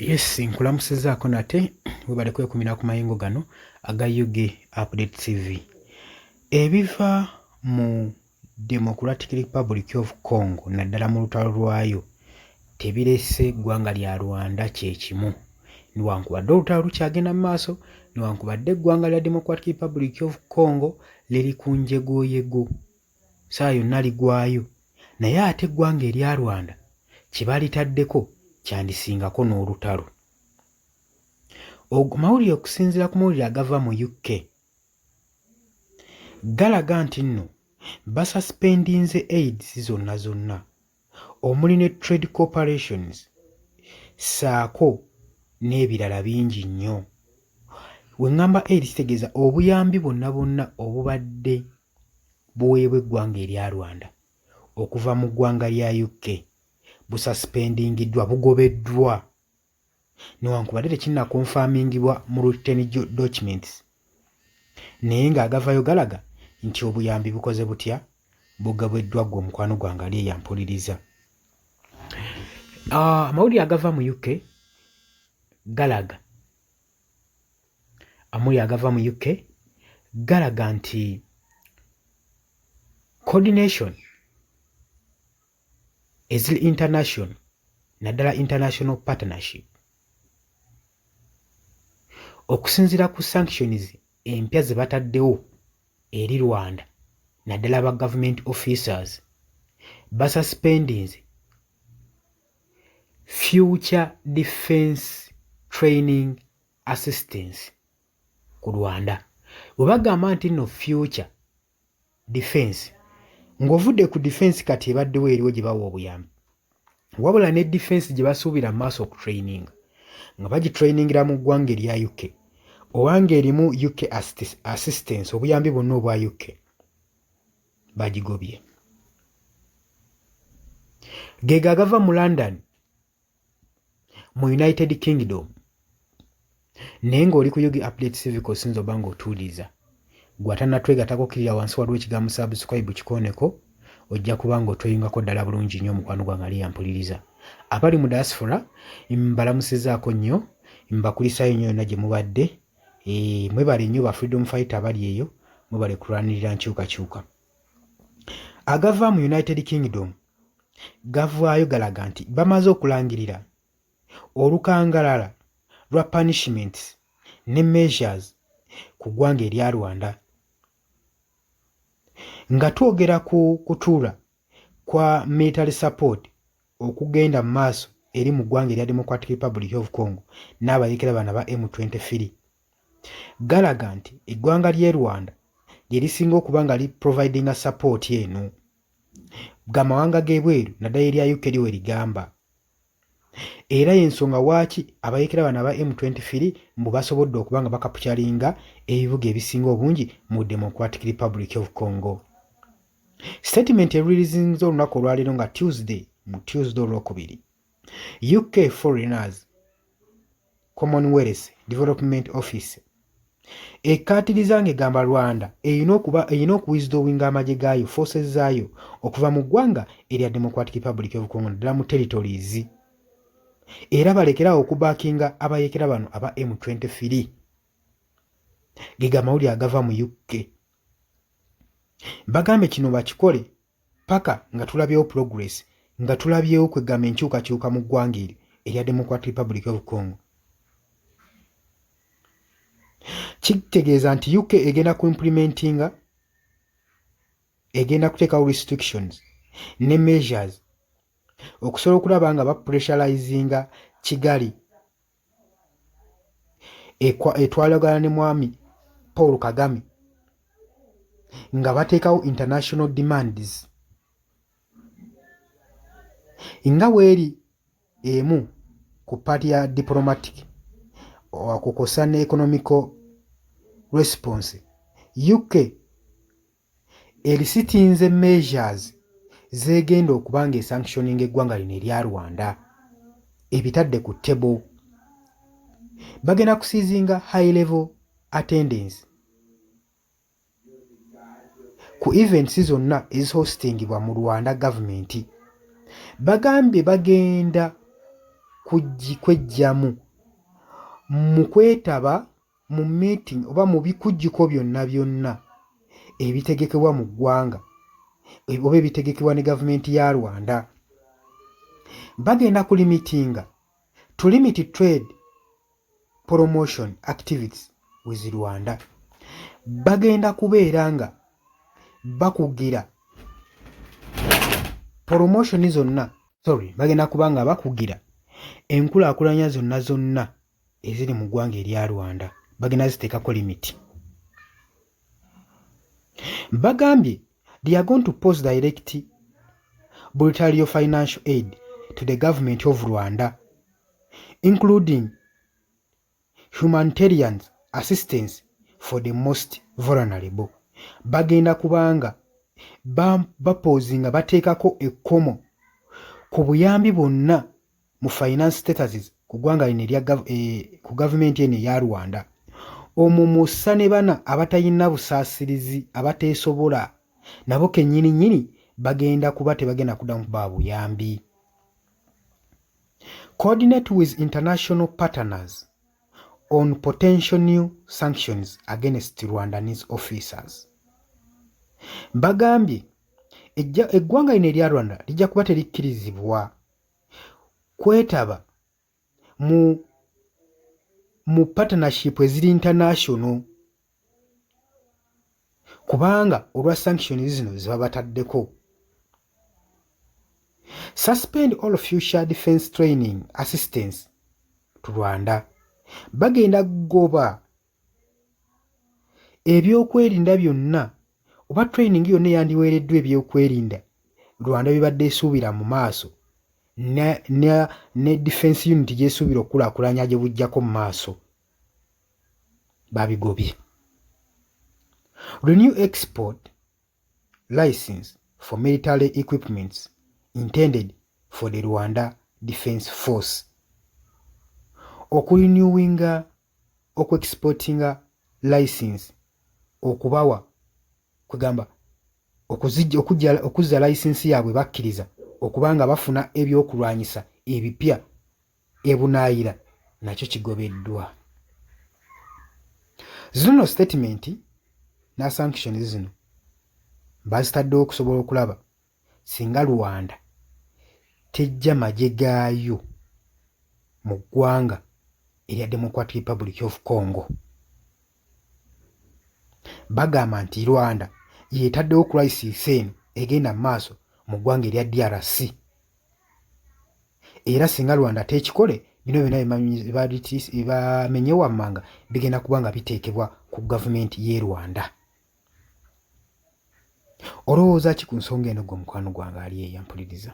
Yes, nkulamusizaako nate, webale kwekumira ku mayengo gano aga UG Update TV. Ebiva mu Democratic Republic of Congo naddala mu lutalo lwayo tebirese ggwanga lya Rwanda kye kimu. Newankubadde olutalo lukyagenda mu maaso, newankubadde eggwanga lya Democratic Republic of Congo liri ku njegoyego, ssaawa yonna ligwayo, naye ate eggwanga erya Rwanda kye balitaddeko kyandisingako n'olutalo. Amawulire okusinziira ku mawulire agava mu UK galaga nti nno basasipendinze aids zonna zonna omuli ne trade corporations ssaako n'ebirala bingi nnyo. We ŋŋamba aid kitegeeza obuyambi bwonna bwonna obubadde buweebwa eggwanga erya Rwanda okuva mu ggwanga lya UK busasipendingiddwa, bugobeddwa newankubadde tekinnakonfamingibwa mu written documents naye ng'agavayo galaga nti obuyambi bukoze butya, bugobeddwa. Ggwe omukwano gwange ali eyo ampuliriza. Amawulire agava mu UK galaga, amawulire agava mu UK galaga nti coordination eziri international, naddala international partnership, okusinziira ku sanctions empya ze bataddewo eri Rwanda, naddala ba government officers, basuspendinze future defense training assistance ku Rwanda. Bwe bagamba nti nno future defense, ng'ovudde ku defense kati ebaddewo eriwo gye bawa obuyambi, wabula ne defense gye basuubira mu maaso okutraininga nga bagitrainingira mu ggwanga erya UK oba ng'erimu UK assistance, obuyambi bwonna obwa UK bagigobye. Geego agava mu London mu United Kingdom, naye ng'oli ku UG Update Civic osinza oba ng'otuwuliriza. Gwe atannatwegattako, kkirira wansi waliwo ekigambo subscribe, kikooneko, ojja kuba ng'otweyungako ddala bulungi nnyo. Omukwano gwange ali yampuliriza, abali mu diaspora mbalamusizaako nnyo, mbakulisaayo nnyo yonna gye mubadde. Mwebale nnyo ba freedom fighter abali eyo, mwebale kulwanirira nkyukakyuka. Agava mu United Kingdom gavaayo galaga nti bamaze okulangirira olukangalala lwa punishments ne measures ku ggwanga erya Rwanda. Nga twogera ku kutuula kwa military support okugenda mu maaso eri mu ggwanga erya Democratic Republic of Congo n'abayeekera bano aba M23, galaga nti eggwanga ly'e Rwanda lye lisinga okuba nga li providinga support eno g'amawanga g'ebweru, naddala erya UK lyo we ligamba. Era y'ensonga waaki abayeekera bano aba M23 mbu basobodde okuba nga bakapukyalinga ebibuga ebisinga obungi mu Democratic Republic of Congo. Statement eririzinze olunaku olwaleero nga Tuesday, mu Tuesday olwokubiri, UK Foreigners Commonwealth Development Office ekkaatiriza ng'egamba Rwanda erina okuba erina okuwithdrawinga amagye gaayo, forces zaayo, okuva mu ggwanga erya Democratic Republic of Congo, naddala mu territories, era balekerawo okubackinga abayeekera bano aba M23. Gega amawulire agava mu UK. Bagambe kino bakikole paka nga tulabyewo progress, nga tulabyewo kwegamba enkyukakyuka mu ggwanga eryo erya Democratic Republic of Congo. Kitegeeza nti UK egenda ku implementinga, egenda kuteekawo restrictions ne measures okusobola okulaba nga bapressurizinga Kigali etwalagana ne mwami Paul Kagame, nga bateekawo international demands nga weeri emu ku part ya diplomatic okukosa ne economical response. UK erisitinze measures zegenda okuba nga esanctioninga eggwanga lino erya Rwanda, ebitadde ku table. Bagenda kuceasinga high level attendance ku events zonna ezihostingibwa mu Rwanda. Gavumenti bagambye bagenda kweggyamu mu kwetaba mu meeting oba mu bikujjuko byonna byonna ebitegekebwa mu ggwanga oba ebitegekebwa ne gavumenti ya Rwanda. Bagenda kulimitinga to limit trade promotion activities with Rwanda. Bagenda kubeera nga bakugira promotion zonna, sorry, bagenda kuba nga bakugira enkulaakulanya zonna zonna eziri mu ggwanga erya Rwanda, bagenda ziteekako limit. Bagambye they are going to pause direct bilateral financial aid to the government of Rwanda, including humanitarian assistance for the most vulnerable. Bagenda kubanga bapausinga, bateekako ekkomo ku buyambi bwonna mu finance statuses ku ggwanga lino erya ku gavumenti eno eya Rwanda. Omwo mw'ossa ne bana abatayina busaasirizi, abateesobola, nabo kennyini nnyini bagenda kuba tebagenda kuddamu kubawa buyambi. Coordinate with international partners on potential new sanctions against Rwandanese officers. Bagambye eggwanga lino erya Rwanda lijja kuba terikkirizibwa kwetaba mu partnership eziri international, kubanga olwa sanctions zino ze babataddeko. Suspend all future defense training assistance to Rwanda. Bagenda kugoba ebyokwerinda byonna oba training yonna eyandiweereddwa ebyokwerinda Rwanda bibadde esuubira mu maaso ne defense unit gy'esuubira okukulaakulanya gye bujjako mu maaso, babigobye. Renew export license for military equipments intended for the Rwanda Defense Force. Okurenewinga, okuexportinga license, okubawa, kwegamba okuzza license yaabwe, bakkiriza okuba nga bafuna ebyokulwanyisa ebipya ebunaayira, nakyo kigobeddwa. Zino no statement na sanctions zino bazitaddewo okusobola okulaba singa Rwanda tejja magye gaayo mu ggwanga erya Democratic Republic of Congo. Bagamba nti Rwanda yetaddewo crisis eno egenda mu maaso mu ggwanga erya DRC, era singa Rwanda tekikole, bino byonna bamenye wammanga bigenda kuba nga biteekebwa ku gavumenti y'e Rwanda. Olowooza ki ku nsonga eno, gwe mukwano gwange ali eyampuliriza?